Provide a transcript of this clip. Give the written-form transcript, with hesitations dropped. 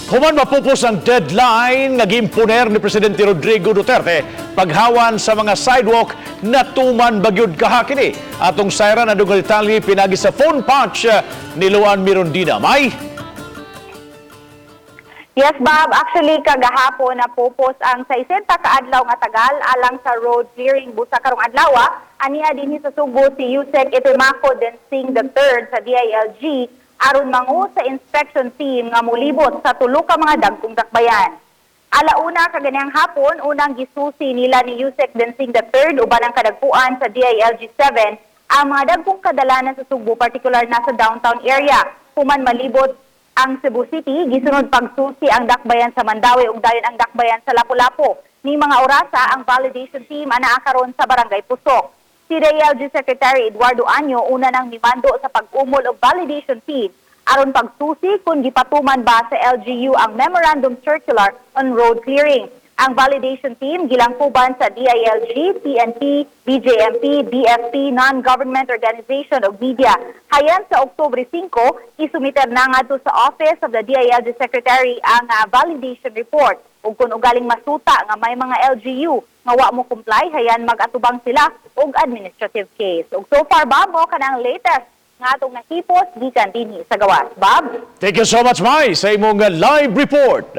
Human mapupos ang deadline nga giimponer ni Presidente Rodrigo Duterte paghawan sa mga sidewalk, natuman ba gyud kaha kini? Atong sayran ang dugang detalye pinagi sa phone patch ni Luan Mirondina. May? Yes, Bob. Actually, kagahapon napupos ang 60 ka adlaw nga tagal alang sa road clearing. Busa karong adlaw, ania dinhi sa Sugbo si Usec Epimaco Densing III sa DILG aron mangu sa inspection team nga molibot sa tulo ka mga dagkong dakbayan. Alauna kaganihang hapon, unang gisusi nila ni Usec Densing III uban ang kadagpuan sa DILG 7 ang mga dagkong kadalanan sa Sugbo, partikular na sa downtown area. Human malibot ang Cebu City, gisunod pagsusi ang dakbayan sa Mandaue ug dayon ang dakbayan sa Lapu-Lapu. Ni mga orasa, ang validation team anaa karon sa Barangay Pusok. Si DILG Secretary Eduardo Año una nang mimando sa pag-umol og validation team aron pagsusi kung gipatuman ba sa LGU ang Memorandum Circular on Road Clearing. Ang validation team gilangkuban sa DILG, PNP, BJMP, BFP, non-government organization ug media. Hayan sa Oktubre 5, isumiter na ngadto sa Office of the DILG Secretary ang validation report. Ug kung ugaling masuta nga may mga LGU nga wa mo comply, hayan mag-atubang sila og administrative case. Ug so far ba mo kanang latest nga atong nahipos gikan dinhi sa gawas. Bob? Thank you so much, Mai, sa imong live report.